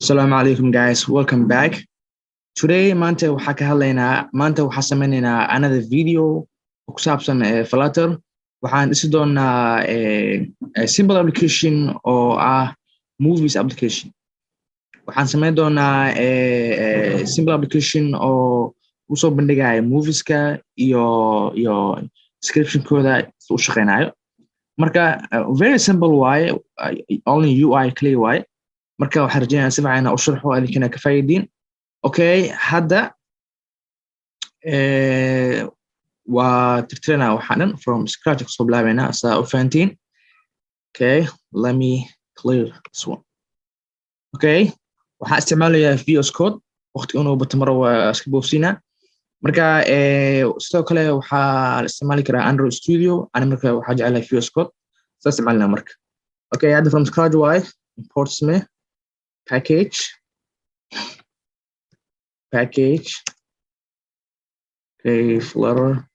Asalaamu calaykum guys, welcome back. Today, maanta waxaa ka hadlaynaa, maanta waxaa sameynaynaa another video oo ku saabsan Flutter. Waxaan dhisi doonaa a simple application oo ah movies application. Waxaan sameyn doonaa simple application oo usoo bandhigaya movieska iyo descriptionkooda u shaqeynayo. Marka very simple waaye, only UI clear waaye. Marka waxaan rajeynaya si fiican inaan u sharxo, adinkana ka faa'iidiin. Okay, hadda waa tirtiranaa waxaa dhan, from scratch kasoo bilaabeynaa saa u fahantiin. Okay, let me clear this one. Okay, waxaan isticmaalayaa VS Code. Waqti inuu bato maro waa iska boofsiinaa. Marka sidoo kale waxaa la isticmaali karaa Android Studio. Ani marka waxaa jecelahay VS Code saa isticmaalina marka. Okay, hadda from scratch waaye. Import sme package, okay, flutter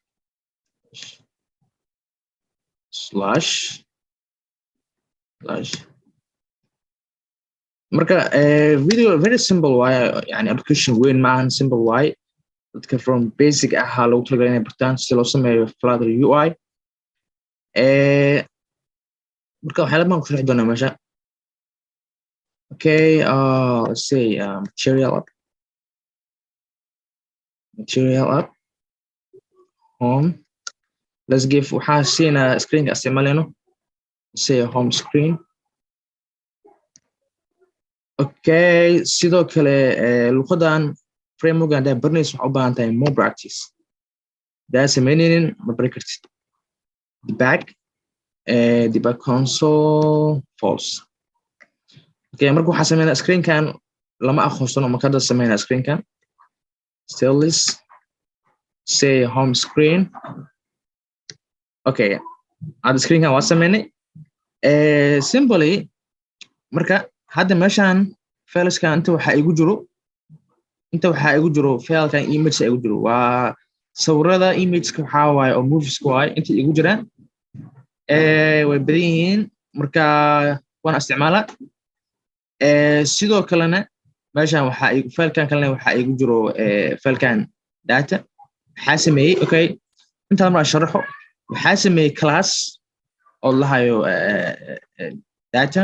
slash slash. Marka video very simple waaye, yani application weyn maahan, simple waaye. Dadka from basic ahaa loogu talagalay inay bartaan si loo sameeyo Flutter UI. Marka waxyaala baan ku sharxi doonaa meesha. Okay, let's say material app, material app home. Let's give, waxaa siinaa screenka isticmaalayno, say home screen. Okay, sidoo kale luqadan framework haddaa baranayso, waxaa u baahan tahay more practice. Haddaa samaynaynin, ma bari kartid. Debug, debug console false. Okay, marka waxaa sameynaa screenkan lama aqoonsano. Marka hadda sameynaa screenkan stateless, say home screen. Okay, hadda screenkan waa sameynay simply. Marka hadda meeshan fileskan inta waxaa igu jiro, inta waxaa igu jiro filekan image igu jiro, waa sawirada imageka waxaa waaye oo movieska waaye. Inta igu jiraan way badan yihiin, marka waan isticmaalaa. Sidoo kalena meeshan waxaa filekan kalena waxaa igu jiro filekan data. Waxaa sameeyey, okay, intaan mar sharaxo, waxaa sameeyey class oo lahayo data.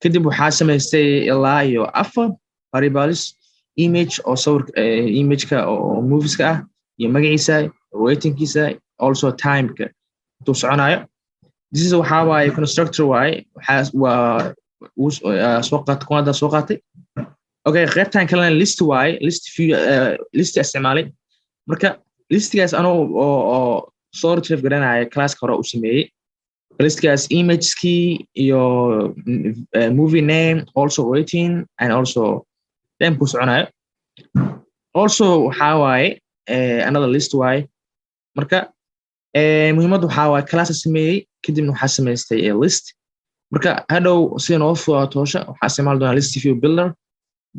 Kadib waxaa samaystay ilaa iyo afar variables: image oo sawir imageka oo movieska ah iyo magaciisa, ratingkiisa, also timeka intuu soconayo. This is waxaa waaye constructor waaye, waxaa waa soo qaatay kuwada soo qaatay. Okay, qaybtan kalena list waaye, list view, list isticmaalay. Marka listigaas anoo oo soo retrieve garanaya classka hore u sameeyey listgaas, imageskii iyo movie name, also rating and also time ku soconayo. Also waxaa waaye another list waaye. Marka muhiimaddu waxaa waaye classa sameeyey, kadibna waxaa samaystay list. Marka hadhow sida noo fudaato howsha, waxaa isticmaali doonaa list view builder,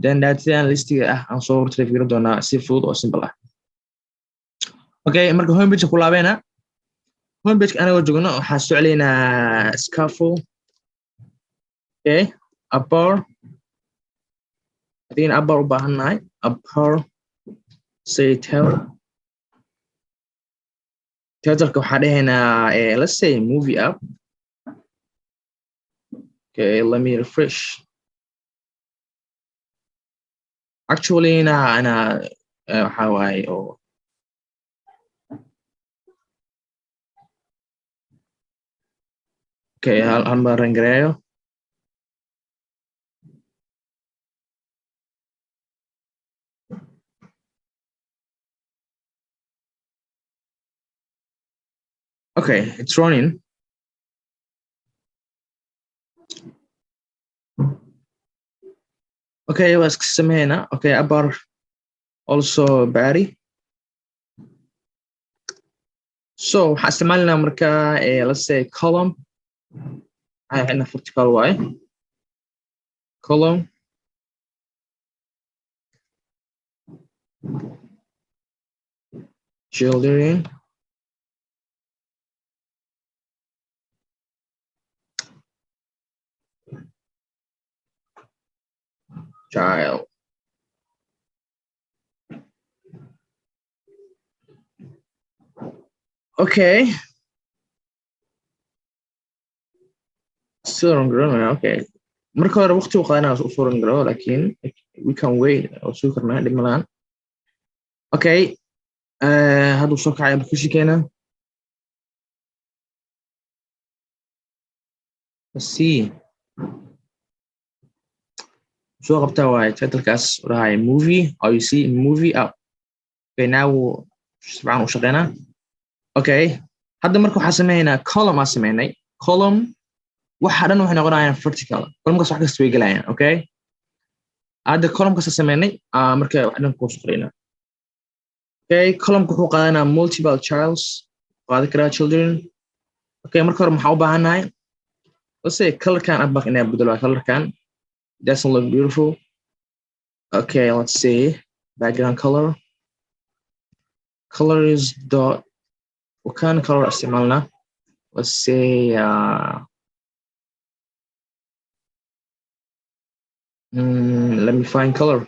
then datadan listiga ah aan soo retrieve garan doonaa si fudud oo simple ah. Okay, marka homepage ku laabeena. Homepage anagoo joogno, waxaan soo celeynaa scaffold. Okay, upper adigana upper u baahan nahay, upper, say tel titleka waxaa dhehaynaa let's say movie app. Okay, let me refresh. Actually na ana waxaa waaye oo okay, hal mar run gareeyo. Okay, it's running. Okay, waa iska sameynaa. Okay, upper, also body. So waxaan isticmaalinaa marka let's say column, waxaan xidhnaa vertical waaye, column, children. Child. Okay. Still run garoonaya. Okay, marka hore waqti u qaadanaa usoo run garo, laakiin we can wait oo sugi karnaa, dhib malaan. Okay, hadduu soo kacay applicationkeena. Let's see. Soo qabtaa waaye titlekaas dhahay movie. Oh, you see, movie app. Okay, now si fiican u shaqeynaa. Okay, hadda marka waxaa sameynaa column aa sameynay. Column waxa dhan waxay noqonayaan vertical. Columnkaas wax kasta way gelayaan. Okay, hadda columnkaas sameynay, marka wax dhan kuu shaqeynaa. Okay, columnka wuxuu qaadanaa multiple childs, qaadan karaa children. Okay, marka hore maxaa u baahannahay? Let's say colorkan abaq inaa bedelo. Colorkan doesn't look beautiful. Okay, let's see, background color, color is dot, what kind of color isticmaalnaa? Let's say let me find color.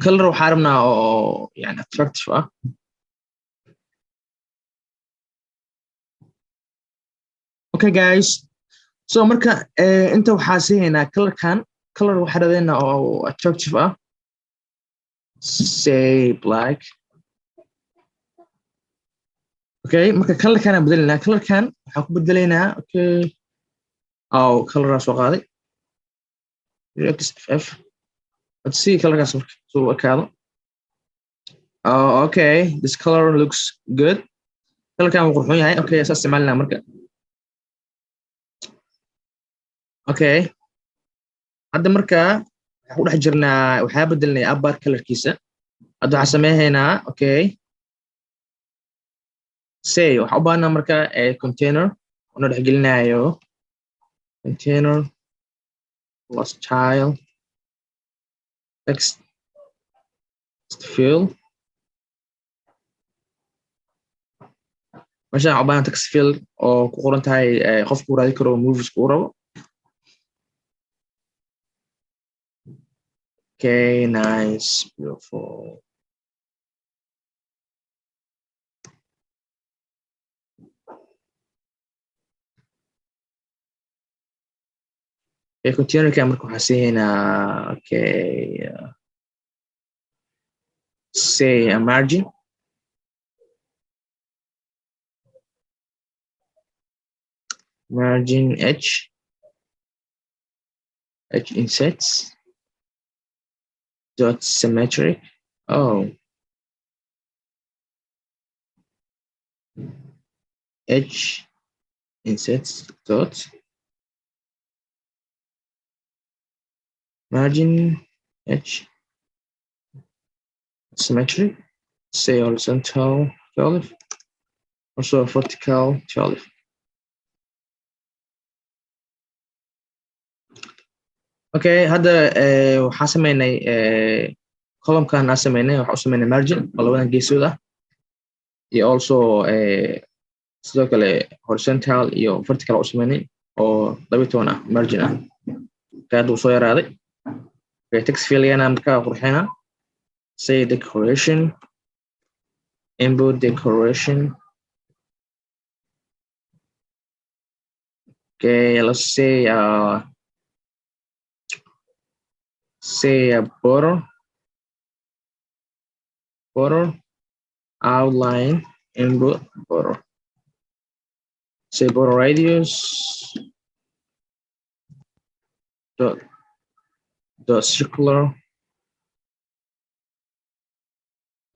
Color waxaa rabnaa oo yani attractive ah. Okay guys, so marka inta waxaa siihaynaa colorkan, color waxaa radeynaa oo attractive ah, say black. Okay, marka colorkan aan bedelaynaa. Colorkan waxaan ku bedelaynaa, okay, oh, coloraa soo qaaday XFF. Let's see colorkaas marka suu ekaado. Oh, okay, this color looks good. Colorkan wuu qurxoon yahay. Okay, saa isticmaalinaa marka. Okay, hadda marka waxaan ku dhex jirnaa, waxaa bedelnay app bar colorkiisa. Hadda waxaan sameynaynaa, okay, say waxaan u baahnaa marka container una dhexgelinayo, container plus child text field. Meeshaan waxaan u baahnaa text field oo ku qoran tahay qofku raadi karo movies uu rabo. Okay, nice, beautiful. Okay, containerka marka waxaan siinaynaa, okay, say a margin. Margin H, H insets dot symmetric. Oh, H insets dot margin H symmetric, say horizontal 12, also vertical 12. Okay, hadda waxaa sameynay columnkan aan sameynay, waxaa u sameynay margin oo labadan geesood ah iyo also sidoo kale horizontal iyo vertical u sameynay oo 12 ah margin ah. Okay, hadda uu soo yaraaday. Okay, text fieldgana markaa qurxina, say decoration, input decoration. Okay, let's say a border, border outline, input border, say border radius dot dot circular.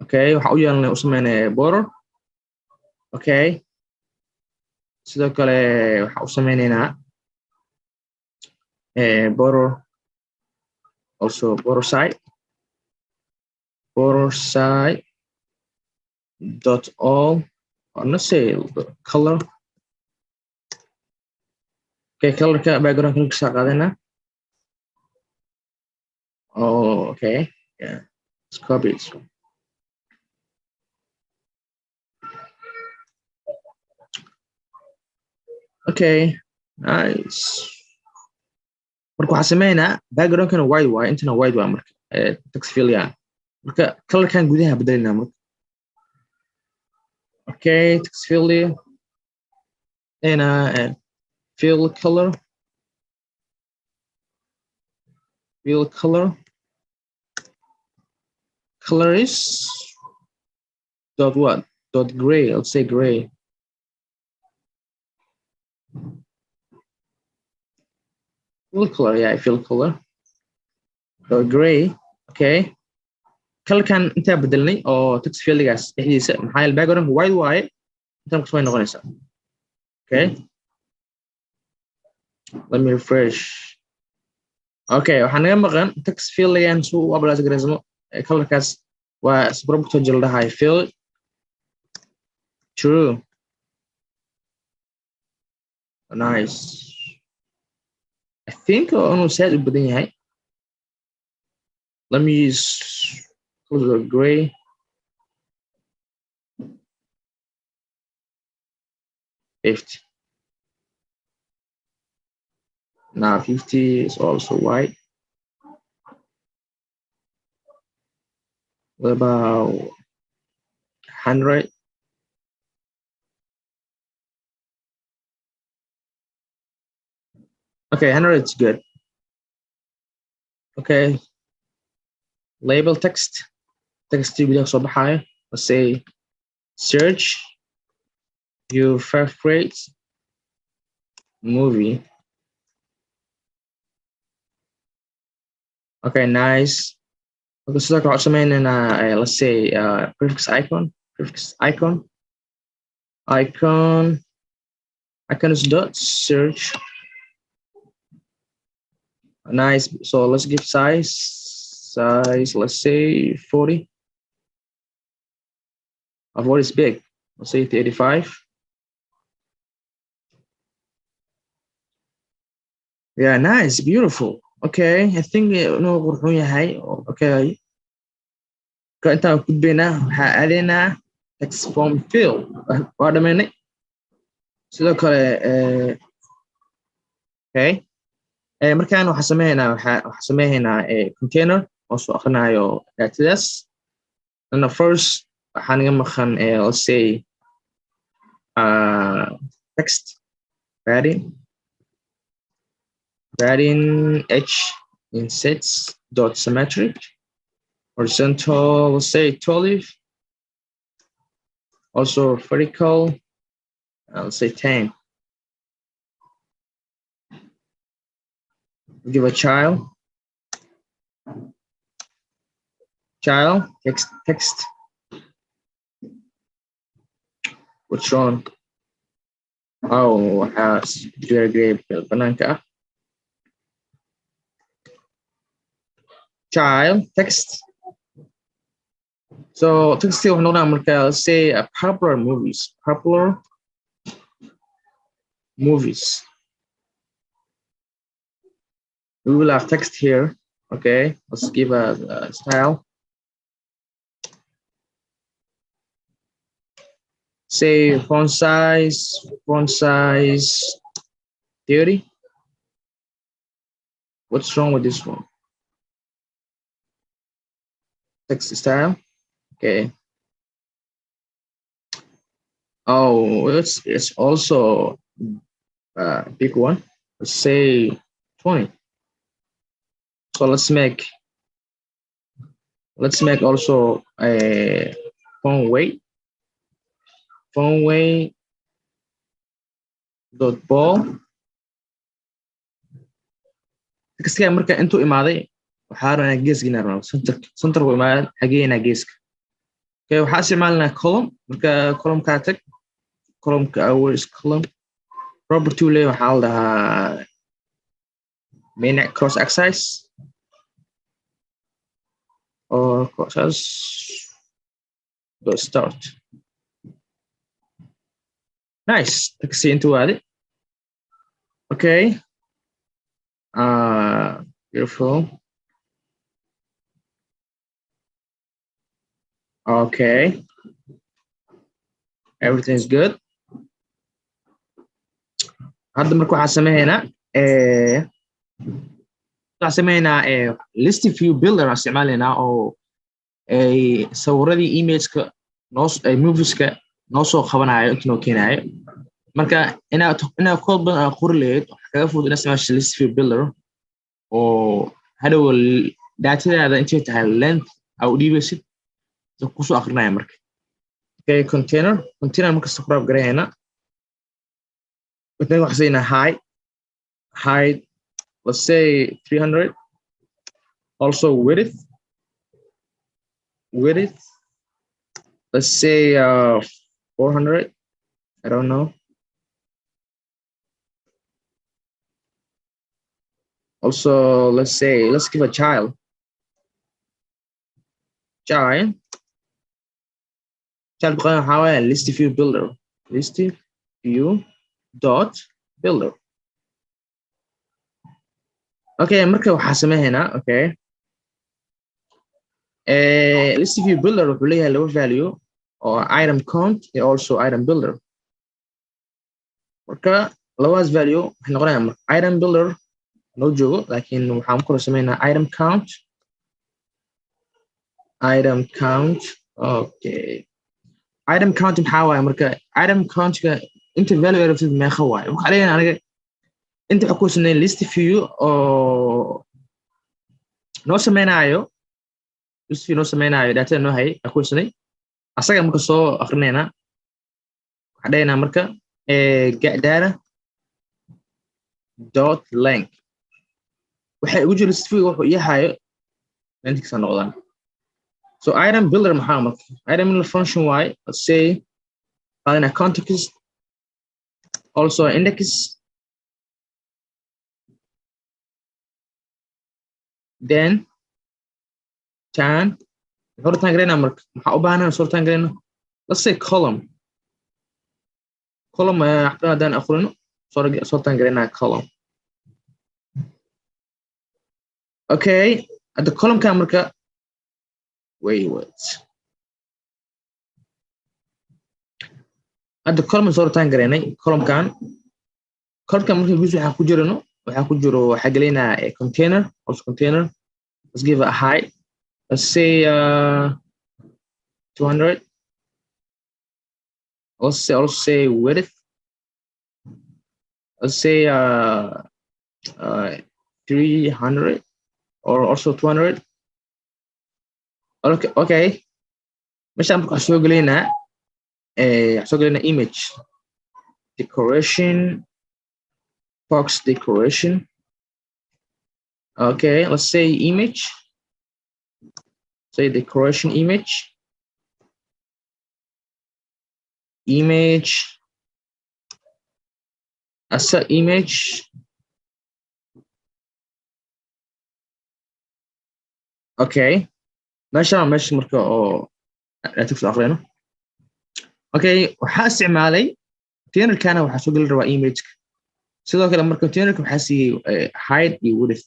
Okay, waxa u yeelanay, u sameynaya border. Okay, sidoo kale waxa u sameynaynaa border, also border side, border side dot all, or let's say color. Okay, colorka background colorkiisa qaadana. Oh, okay, yeah, let's copy it. Okay, nice. Marka waxaa sameynaa backgroundkana white waaye, intana white waaye. Marka text field marka colorkan gudaha bedelinaa marka. Okay, text field and fill color, fill color, color is dot what? Dot gray. Let's say gray. Fill color, yeah, fill color dot gray. Okay, colorkan intaa bedelnay oo text fieldigaas dhexdiisa, maxaa yeele background white waaye, intaan kusoo noqonaysaa. Okay, let me refresh. Okay, waxaa naga maqan text fieldigan si u apply garaysamo colorkaas waa property la dhahayo fill true. Nice. I think inuu saad u badan yahay. Let me use color gray. 50. Now 50 is also white. What about 100? Okay, 100 is good. Okay, label text. Text gudaha soo baxaayo. Let's say search your favorite movie. Okay, nice. Okay, sidoo kale waxaan sameynaynaa, let's say prefix icon, prefix icon, icon, icons dot search. Nice. So let's give size, size, let's say 40. 40 is big. Let's say 35. Yeah, nice, beautiful. Okay, I think inuu qurxoon yahay. Okay. Ka intaan gudbaynaa, waxaa aadaynaa text form fill. Waa dhamaynay. Sidoo kale, okay. Markaan waxaa sameynaa, waxaa sameynaa container oo soo akhrinayo datadaas. And the first waxaa naga maqan, let's say text padding, padding h insets dot symmetric horizontal, let's say 12, also vertical, let's say 10. Give a child, child text, text. What's wrong? Oh, waxaa gray banaanka ah. Child text. So text wuxuu noqonaa marka, let's say a popular movies, popular movies. We will have text here. Okay, let's give a style. Say font size 30. What's wrong with this one? Text style. Okay. Oh, it's also a big one. Let's say 20. So let's make also a font weight, font weight dot bold. Textiga marka intuu imaaday, waxaa rabnaa inaan geeska inaan rabno center, center buu imaaday, xageynaa geeska. Okay, waxaa isticmaalinaa column. Marka columnkaa tag, columnka, where is column? Property uu leeyahay waxaa la dhahaa main cross axis or cross dot start. Nice. Text intuu aaday. Okay. Beautiful. Okay. Everything's good. Hadda marka waxaan sameynaa list view builder aan isticmaalaynaa oo ay sawiradii imageka noo ay movieska noo soo qabanayo, inta noo keenayo. Marka inaad code badan aad qori lahayd, waxaa kaga fudud inaad isticmaasho list view builder oo hadhow datadaada intay tahay length aa u dhiibaysid, kusoo akrinaya. Marka okay, container markasta ku wrap garayna. Container waxaan siinaa height, let's say 300, also width, let's say 400, I don't know. Also, let's say, let's give a child. Waxaa waaye list view builder, list view dot builder. Okay, marka waxaa sameynaa, okay, list view builder wuxuu leeyahay laba value oo item count iyo also item builder. Marka labadaas value waxay noqonayaan, marka item builder noo joogo, laakiin waxaan ku kala sameynaa item count. Item count, okay, item count maxaa waaye? Marka item countka inta value ay rabtid meeqa waaye? Waxaa leeyahay aniga inta waxaa ku sameyn list view oo noo sameynaayo, list view noo sameynaayo datada noo hayay aan ku sanay asaga. Marka soo akrineynaa, waxaa dhahaynaa marka get data dot length. Waxay ugu jiro list view wuxuu ii hayo lengthkiisa noqdaan. So item builder maxaa marka? Item builder function waaye. Let's say qaadana context, also index, then tan muxuu return garaynaa? Marka maxaa u baahnaa soo return garayno? Let's say column. Column waxba haddaan aqrino, soo return garaynaa column. Okay, hadda columnka marka, wait, wait, hadda column soo return garaynay. Columnkan marka guus waxaa ku jirano, waxaa ku jiro, waxaa gelaynaa container. Also container, let's give it a height, let's say 200. Let's say also say width, let's say 300 or also 200. Okay, meeshaan marka waxaa soo gelaynaa image decoration, box decoration. Okay, let's say image, say decoration image, image as a image. Okay, meeshaan meesha marka oo data kusoo aqriyno. Okay, waxaa isticmaalay containerkana, waxaa soo geli rabaa imageka sidoo kale. Marka containerka waxaa siiyey height iyo width,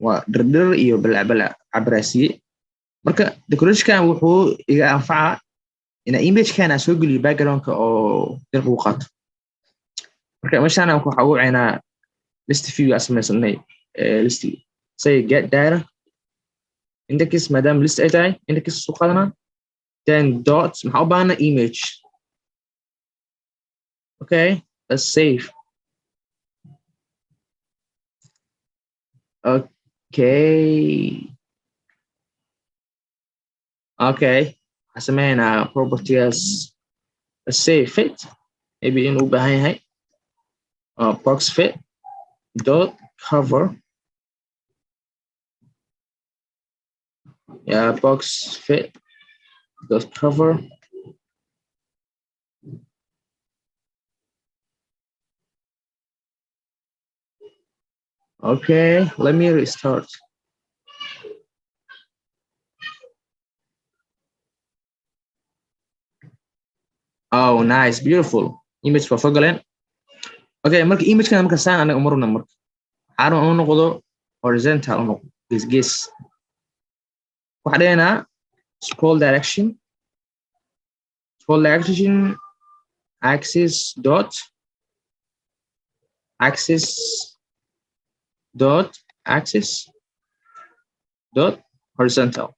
waa dhirdhir iyo balacbalac cabiraa siiyey. Marka decorationkan wuxuu iga anfacaa ina imagekan aan soo geliyo backgroundka oo dirq ugu qaato. Marka meeshaan waxa ugu wacaynaa list view aan samaysanay, list, say get data index, maadaama list ay tahay index soo qaadanaa, then dot, maxaa u baahana? Image. Okay, let's save. Okay, waxaan sameynaa properties, let's say fit, maybe inuu u baahan yahay box fit dot cover. Yeah, box fit dot cover. Okay, let me restart. Oh, nice, beautiful. Image waa soo galeen. Okay, marka imagekan marka saan anaga umaruna, marka waxaan u noqdo horizontal, u noqdo gees gees. Waxaa dhiganaa scroll direction, scroll direction axis dot Axis dot axis dot horizontal.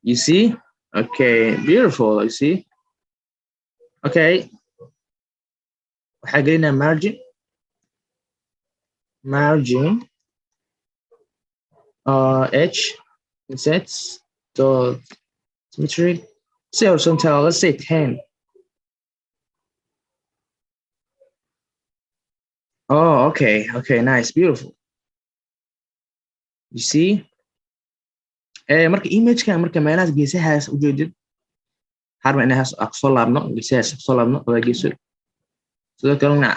You see? Okay, beautiful. You see? Okay. Waxaa gelinaa margin, margin h insets dot symmetry, say horizontal, let's say 10. Oh, okay, nice, beautiful. You see? Marka imageka marka meelahaas geesahaas ujeedid harba inahaas kusoo laabno, geesahaas kusoo laabno laba geeso. Sidoo kalena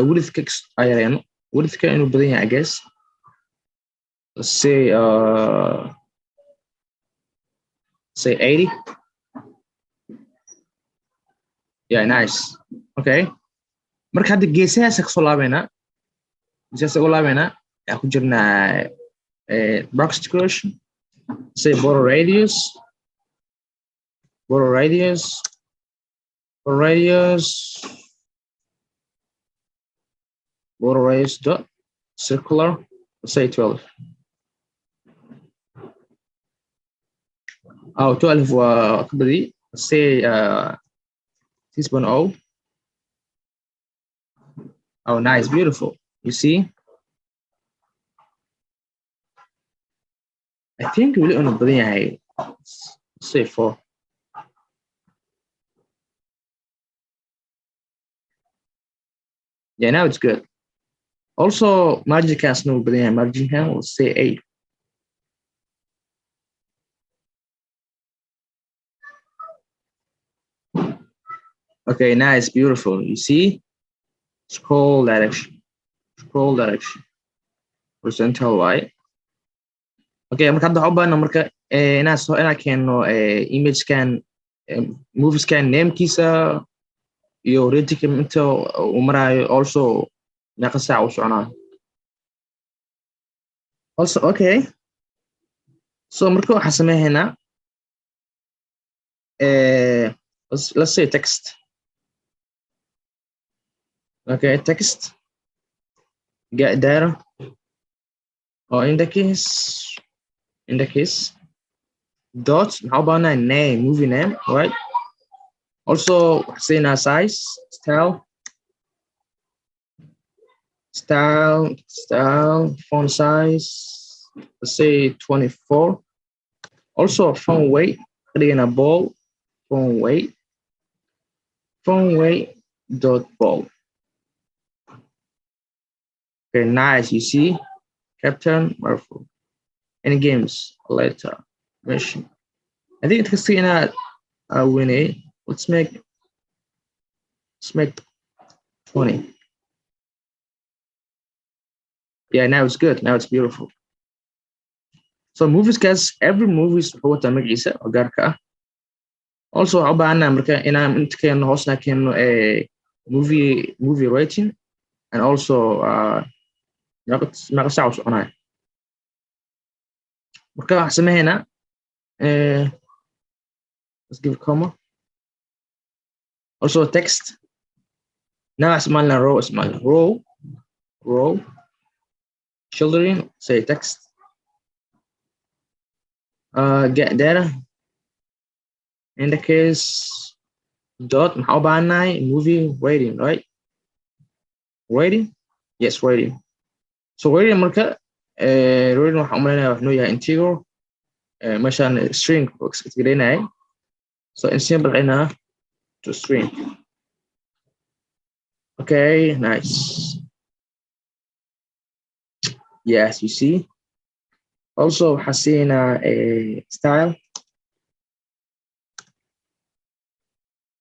widthka yareeno, widthka inuu badan yahay, I guess. Let's say 80. Yeah, nice. Okay, marka hadda geesahaas kasoo laabeynaa, geesahaas ugu laabeynaa. Waxaan ku jirnaa box decoration, say border radius, border radius, border radius, border radius dot circular, let's say 12. Oh, 12 waa ka badi. Let's say 6.0. Oh, nice, beautiful. You see? I think weli unu badan yahay. Let's say 4. Yeah, now it's good. Also, margin kaasna uu badan yahay. Marginkan, let's say 8. Okay, nice, beautiful. You see? Scroll direction, scroll direction, horizontal y. Okay, marka hadda waxaan u baahana marka inaan soo inaan keeno imagekan, movieskan namekiisa iyo ratingka inta uu maraayo, also meeqa saac uu soconaayo also. Okay, so marka waxaan sameynaa, let's say text. Okay, text get data or index, index dot maxaa u baahannahay? Name, movie name, right? Also waxaan siinaa size, style, style, style, font size, let's say 24. Also font weight ka dhiganaa bold. Font weight, font weight dot bold. Okay, nice. You see? Captain Marvel, any games later mission. I think it's inaad winay. Let's make 20. Yeah, now it's good. Now it's beautiful. So movies guys, every movies wuxuu wataa magaciisa oo gaarka ah. Also waxaan u baahannahay marka inaan inta keeno, hoosna keeno movie rating and also meeqa saac u soconaya. Marka waxaan sameynaa, let's give a comma. Also text now isticmaalna row, isticmaalna row, row children, say text, get data index dot maxaa u baahannahay? Movie rating, right? Rating, yes, rating. So rating marka, rating waxaan u malaynaya wax noo yahay integer, meeshaan string gelinayay. So in simple inaa to string. Okay, nice. Yes, you see? Also waxaa siinaa a style,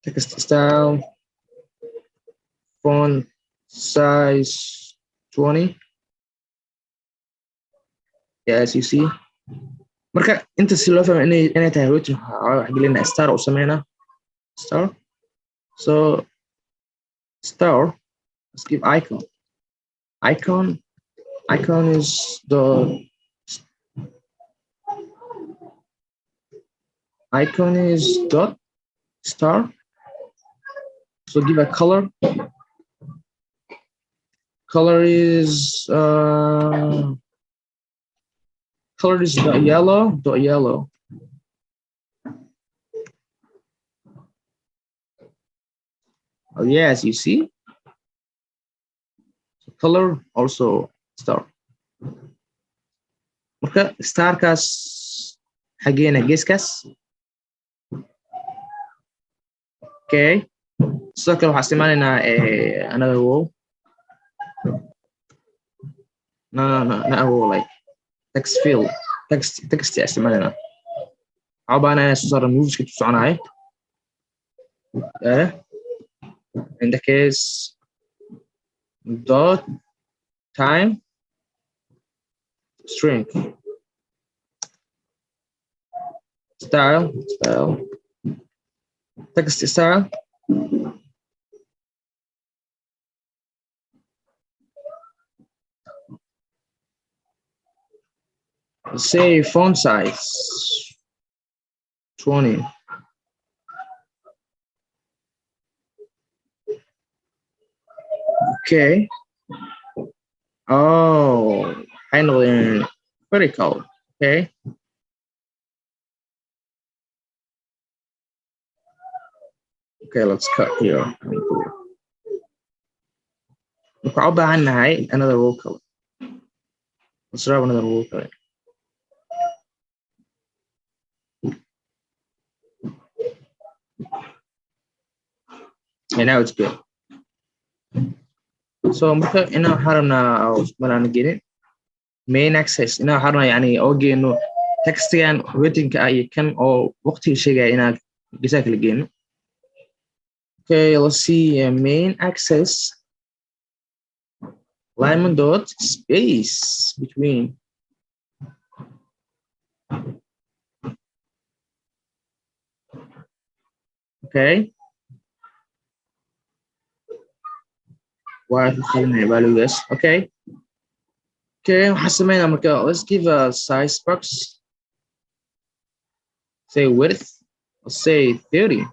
text style, font size 20. Yes, you see? Marka inta si loo fahmo inay tahay rating, waxaa wax gelinaa star u sameynaa star. So star, let's give icon, icon, icon is the icon is dot star. So give a color. Color is dot yellow dot yellow. Oh yes, you see. So color also star. Marka starkaas xageena geeskaas. Okay, sidoo kale waxaa isticmaalaynaa another row. No, not a row, like text field, text isticmaalaynaa. Waxaa u baahanaa inaan soo saarno movieska ku soconayo. In the case dot time string style text style. Say font size 20. Okay. Oh, handling vertical. Okay. Okay, let's cut here. Waxaa u baahan nahay another row color. Let's grab another row color. And now it's good. So marka inaan waxaan rabnaa malaan gelin main axis, inaan waxaan rabnaa yani oo geeno textigan ratingka ah iyo kan oo waqtiga sheegaya inaan geesaha kala geeno. Okay, let's see, main axis alignment dot space between. Okay, waa ku qalinaya valuegaas. Okay, waxaan sameynaa marka, let's give a size box, say width, let's say 30.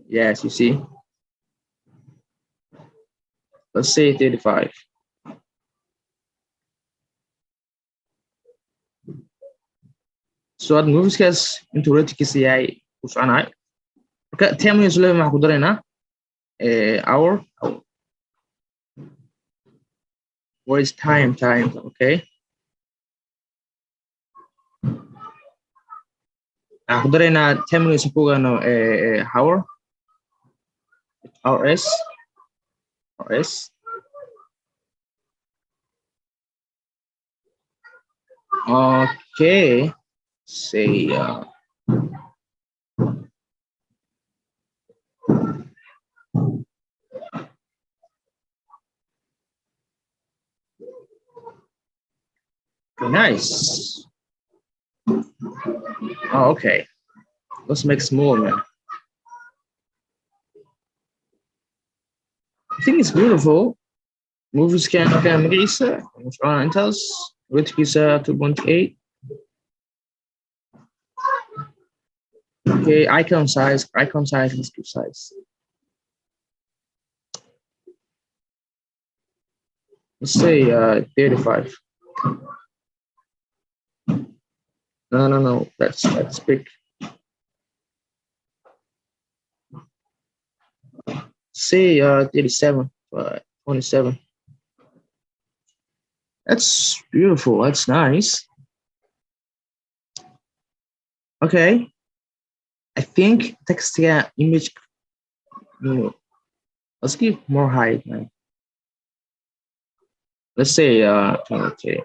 Yes, you see, let's say 35. So aad movieskaas intuu ratingkiisa yahay ku soconayo. Marka 10 minutes 11 waxaan ku daraynaa hour. Where is time? Time. Okay, waxaan ku daraynaa 10 minutes ku ogaano hour rs rs. Okay, say nice. Oh, okay. Let's make smaller now. I think it's beautiful. Movie scan, okay, magaciisa intaas widthkiisa 2.8. Okay, icon size, icon size, let's give size. Let's say 35. No, that's big. Say 37, 27. That's beautiful. That's nice. Okay. I think text here, image. No, let's give more height, man. Let's say okay.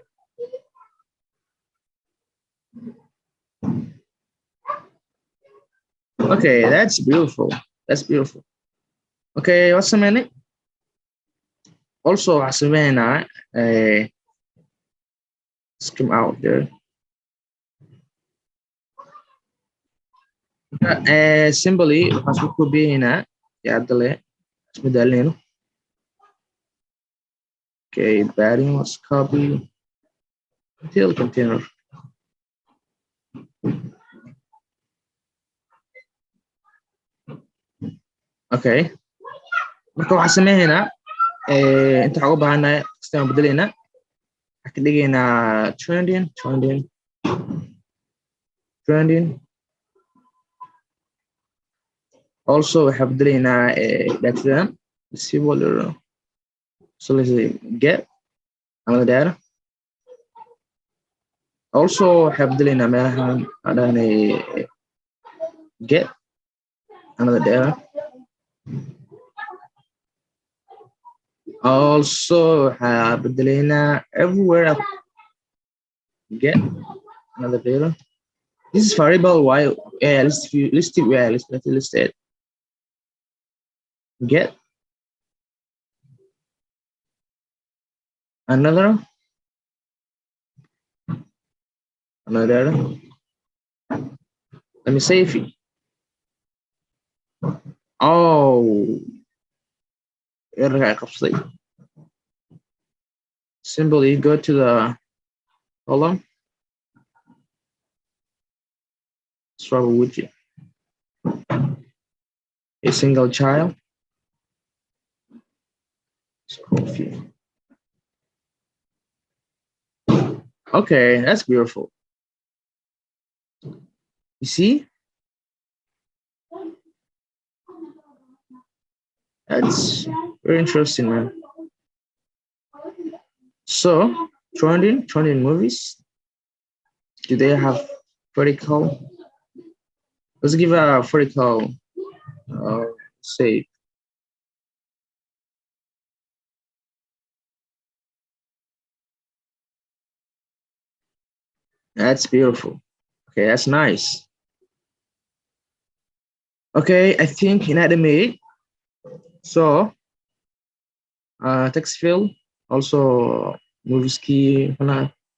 Okay, that's beautiful. That's beautiful. Okay, what's a minute? Also, waxaan let's come out there. Simply waxaan isku koobiyeynaa hadda le isma daalinayno. Okay, padding, let's copy until container. Okay, marka waxaan sameynaynaa, inta waxaan uga baahannahay sistema bedelaynaa, waxaan ka dhigaynaa trending, trending, trending. Also waxaan bedelaynaa datadan. See what, so let's say get another data. Also waxaan bedelaynaa meelahan aan dhahnay get another data. Also waxaa bedelaynaa everywhere get another data. This is variable y, yeah, list view, list, yeah, list it, get another data. Let me save it. Oh, error qabsaday. Simply go to the column, scroll widget, a single child, scroll view. Okay, that's beautiful. You see? That's very interesting, man. So, trending movies. Do they have vertical? Let's give a vertical, say. That's beautiful. Okay, that's nice. Okay, I think in Animate. So, text field, also movies key,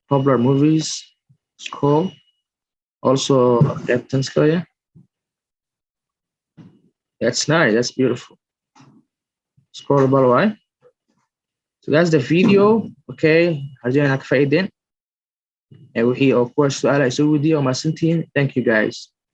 popular movies, scroll, also Captain Square. That's nice, that's beautiful. Scrollable, right? So that's the video. Okay, waxaan ka faa'iideen. Wixii oo kuwa su'aalaha isoo weydiiya oo mahadsantihiin. Thank you, guys.